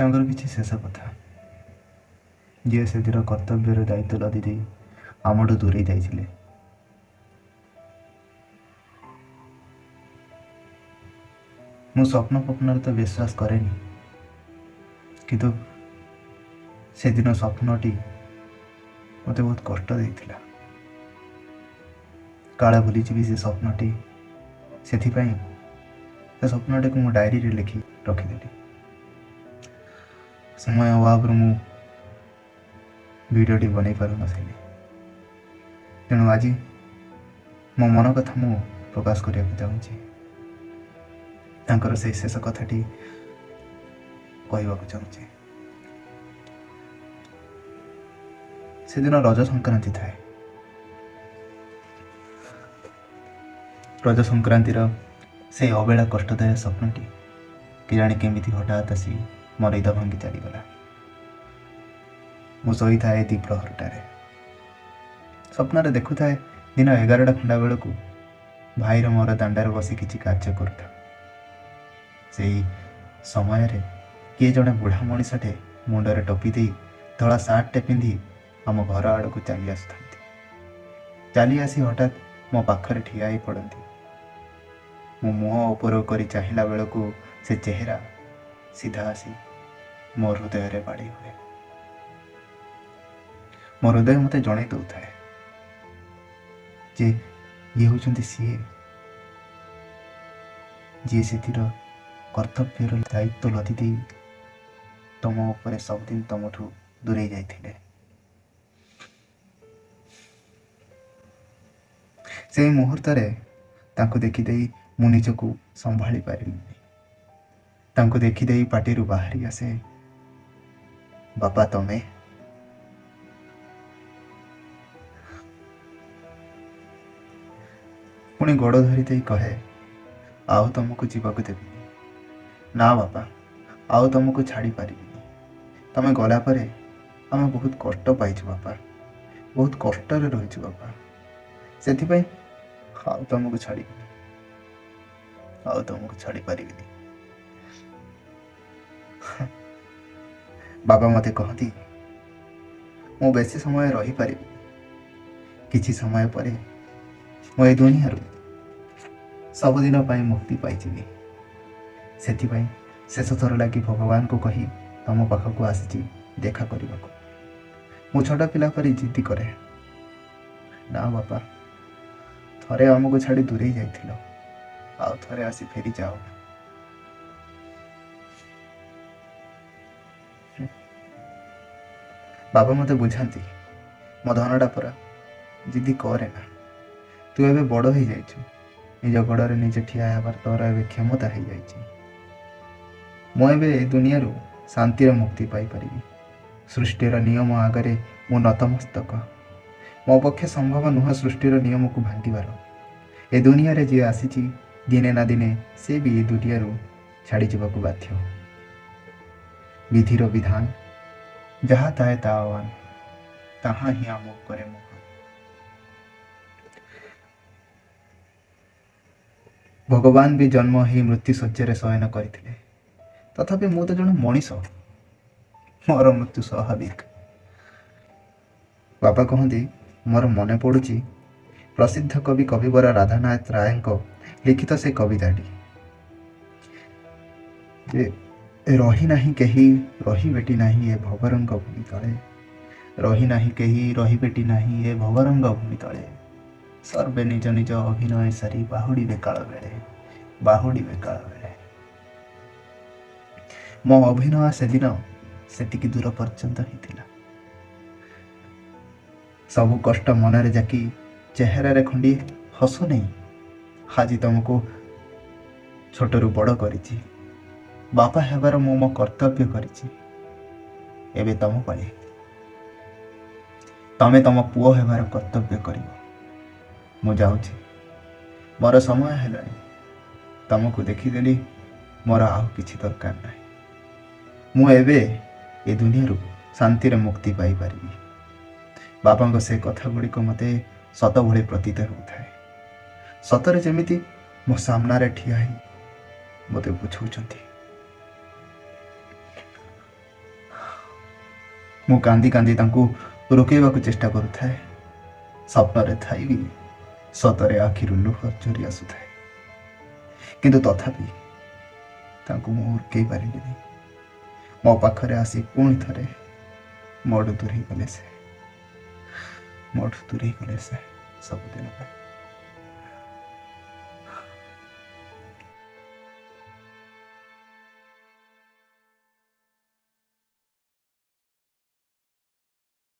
ତାଙ୍କର କିଛି ଶେଷ କଥା, ଯିଏ ସେଦିନ କର୍ତ୍ତବ୍ୟର ଦାୟିତ୍ୱ ଲଦି ଦେଇ ଆମଠୁ ଦୂରେଇ ଯାଇଥିଲେ। ମୁଁ ସ୍ୱପ୍ନ ଫପ୍ନରେ ତ ବିଶ୍ୱାସ କରେନି, କିନ୍ତୁ ସେଦିନ ସ୍ୱପ୍ନଟି ମୋତେ ବହୁତ କଷ୍ଟ ଦେଇଥିଲା। କାଳେ ଭୁଲିଯିବି ସେ ସ୍ୱପ୍ନଟି, ସେଥିପାଇଁ ସେ ସ୍ୱପ୍ନଟିକୁ ମୁଁ ଡାଏରୀରେ ଲେଖି ରଖିଦେଲି। ସମୟ ଅଭାବରୁ ମୁଁ ଭିଡ଼ିଓଟି ବନେଇ ପାରୁନଥିଲି, ତେଣୁ ଆଜି ମୋ ମନ କଥା ମୁଁ ପ୍ରକାଶ କରିବାକୁ ଚାହୁଁଛି। ତାଙ୍କର ସେଇ ଶେଷ କଥାଟି କହିବାକୁ ଚାହୁଁଛି। ସେଦିନ ରଜ ସଂକ୍ରାନ୍ତି ଥାଏ। ରଜ ସଂକ୍ରାନ୍ତିର ସେଇ ଅବେଳା କଷ୍ଟଦାୟକ ସ୍ୱପ୍ନଟି କେଜାଣି କେମିତି ହଠାତ୍ ଆସି ମୋ ନିଦ ଭାଙ୍ଗି ଚାଲିଗଲା। ମୁଁ ଶୋଇଥାଏ ଦ୍ୱିପ୍ରହରଟାରେ। ସ୍ୱପ୍ନରେ ଦେଖୁଥାଏ ଦିନ 11ଟା ଖଣ୍ଡା ବେଳକୁ ଭାଇର ମୋର ଦାଣ୍ଡରେ ବସି କିଛି କାର୍ଯ୍ୟ କରୁଥାଉ। ସେଇ ସମୟରେ କିଏ ଜଣେ ବୁଢ଼ା ମଣିଷଟେ ମୁଣ୍ଡରେ ଟୋପି ଦେଇ ଧଳା ସାର୍ଟଟେ ପିନ୍ଧି ଆମ ଘର ଆଡ଼କୁ ଚାଲି ଆସୁଥାନ୍ତି। ଚାଲି ଆସି ହଠାତ୍ ମୋ ପାଖରେ ଠିଆ ହେଇ ପଡ଼ନ୍ତି। ମୁଁ ମୁହଁ ଉପରକୁ କରି ଚାହିଁଲା ବେଳକୁ ସେ ଚେହେରା ସିଧା ଆସି ମୋ ହୃଦୟରେ ବାଡ଼େଇ ହୁଏ। ମୋ ହୃଦୟ ମୋତେ ଜଣେଇ ଦେଉଥାଏ ଯେ ଇଏ ହେଉଛନ୍ତି ସିଏ, ଯିଏ ସେଥିର କର୍ତ୍ତବ୍ୟର ଦାୟିତ୍ୱ ଲଦି ଦେଇ ତମ ଉପରେ ସବୁଦିନ ତମଠୁ ଦୂରେଇ ଯାଇଥିଲେ। ସେଇ ମୁହୂର୍ତ୍ତରେ ତାଙ୍କୁ ଦେଖିଦେଇ ମୁଁ ନିଜକୁ ସମ୍ଭାଳି ପାରିଲିନି। ତାଙ୍କୁ ଦେଖିଦେଇ ପାଟିରୁ ବାହାରି ଆସେ, ବାପା ତମେ? ପୁଣି ଗୋଡ଼ ଧରି ଦେଇ କହେ, ଆଉ ତମକୁ ଯିବାକୁ ଦେବିନି। ନା ବାପା, ଆଉ ତମକୁ ଛାଡ଼ି ପାରିବିନି। ତମେ ଗଲା ପରେ ଆମେ ବହୁତ କଷ୍ଟ ପାଇଛୁ ବାପା, ବହୁତ କଷ୍ଟରେ ରହିଛୁ ବାପା। ସେଥିପାଇଁ ଆଉ ତମକୁ ଛାଡ଼ିବିନି, ଆଉ ତମକୁ ଛାଡ଼ି ପାରିବିନି। ବାବା ମୋତେ କହନ୍ତି, ମୁଁ ବେଶୀ ସମୟ ରହିପାରିବିନି। କିଛି ସମୟ ପରେ ମୁଁ ଏ ଦୁନିଆରୁ ସବୁଦିନ ପାଇଁ ମୁକ୍ତି ପାଇଯିବି। ସେଥିପାଇଁ ଶେଷ ଥର ଲାଗି ଭଗବାନଙ୍କୁ କହି ତମ ପାଖକୁ ଆସିଛି ଦେଖା କରିବାକୁ। ମୁଁ ଛୋଟ ପିଲା ପରି ଜିଦ୍ଦି କରେ, ନା ବାପା, ଥରେ ଆମକୁ ଛାଡ଼ି ଦୂରେଇ ଯାଇଥିଲ, ଆଉ ଥରେ ଆସି ଫେରିଯାଅ। ବାବା ମୋତେ ବୁଝାନ୍ତି, ମୋ ଧନଟା ପରା ଜିଦ୍ଦି କରେ ନା, ତୁ ଏବେ ବଡ଼ ହେଇଯାଇଛୁ, ନିଜ ଗୋଡ଼ରେ ନିଜେ ଠିଆ ହେବାର ତୋର ଏବେ କ୍ଷମତା ହେଇଯାଇଛି। ମୁଁ ଏବେ ଏ ଦୁନିଆରୁ ଶାନ୍ତିର ମୁକ୍ତି ପାଇପାରିବି। ସୃଷ୍ଟିର ନିୟମ ଆଗରେ ମୁଁ ନତମସ୍ତକ। ମୋ ପକ୍ଷେ ସମ୍ଭବ ନୁହେଁ ସୃଷ୍ଟିର ନିୟମକୁ ଭାଙ୍ଗିବାର। ଏ ଦୁନିଆରେ ଯିଏ ଆସିଛି ଦିନେ ନା ଦିନେ ସେ ବି ଏ ଦୁନିଆରୁ ଛାଡ଼ିଯିବାକୁ ବାଧ୍ୟ। ବିଧିର ବିଧାନ ଯାହା ଥାଏ ତା ଆହ୍ୱାନ, ତାହା ହିଁ ଆମକୁ କରେ ମହାନ। ଭଗବାନ ବି ଜନ୍ମ ହେଇ ମୃତ୍ୟୁ ଶଯ୍ୟାରେ ଶୟନ କରିଥିଲେ, ତଥାପି ମୁଁ ତ ଜଣେ ମଣିଷ, ମୋର ମୃତ୍ୟୁ ସ୍ୱାଭାବିକ। ବାପା କହନ୍ତି, ମୋର ମନେ ପଡ଼ୁଛି ପ୍ରସିଦ୍ଧ କବି କବିବର ରାଧାନାଥ ରାୟଙ୍କ ଲିଖିତ ସେ କବିତାଟି, ଯେ ରହି ନାହିଁ କେହି ରହିବେଟି ନାହିଁ ଏ ଭବରଙ୍ଗ ଭୂମି ତଳେ, ରହି ନାହିଁ କେହି ରହିବେଟି ନାହିଁ ଏ ଭବରଙ୍ଗ ଭୂମି ତଳେ, ସର୍ବେ ନିଜ ନିଜ ଅଭିନୟ ସାରି ବାହୁଡ଼ିବେ କାଳ ବେଳେ, ବାହୁଡ଼ିବେ କାଳ ବେଳେ। ମୋ ଅଭିନୟ ସେଦିନ ସେତିକି ଦୂର ପର୍ଯ୍ୟନ୍ତ ହେଇଥିଲା। ସବୁ କଷ୍ଟ ମନରେ ଜାକି ଚେହେରାରେ ଖଣ୍ଡିଏ ହସ ନେଇ ଆଜି ତମକୁ ଛୋଟରୁ ବଡ଼ କରିଛି। ବାପା ହେବାର ମୁଁ ମୋ କର୍ତ୍ତବ୍ୟ କରିଛି। ଏବେ ତମ ପାଳି, ତମେ ତମ ପୁଅ ହେବାର କର୍ତ୍ତବ୍ୟ କରିବ। ମୁଁ ଯାଉଛି, ମୋର ସମୟ ହେଲାଣି। ତମକୁ ଦେଖିଦେଲି, ମୋର ଆଉ କିଛି ଦରକାର ନାହିଁ। ମୁଁ ଏବେ ଏ ଦୁନିଆରୁ ଶାନ୍ତିରେ ମୁକ୍ତି ପାଇପାରିବି। ବାପାଙ୍କ ସେ କଥା ଗୁଡ଼ିକ ମୋତେ ସତ ଭଳି ପ୍ରତୀତ ହେଉଥାଏ। ସତରେ ଯେମିତି ମୋ ସାମ୍ନାରେ ଠିଆ ହେଇ ମୋତେ ବୁଝାଉଛନ୍ତି। ମୁଁ କାନ୍ଦି କାନ୍ଦି ତାଙ୍କୁ ରୋକେଇବାକୁ ଚେଷ୍ଟା କରୁଥାଏ। ସ୍ୱପ୍ନରେ ଥାଇ ବି ସତରେ ଆଖିରୁ ଲୁହ ଝରି ଆସୁଥାଏ, କିନ୍ତୁ ତଥାପି ତାଙ୍କୁ ମୁଁ ରୋକେଇ ପାରିଲିନି। ମୋ ପାଖରେ ଆସି ପୁଣି ଥରେ ମୋଠୁ ଦୂରେଇ ଗଲେ ସେ, ମୋଠୁ ଦୂରେଇ ଗଲେ ସେ ସବୁଦିନ ପାଇଁ।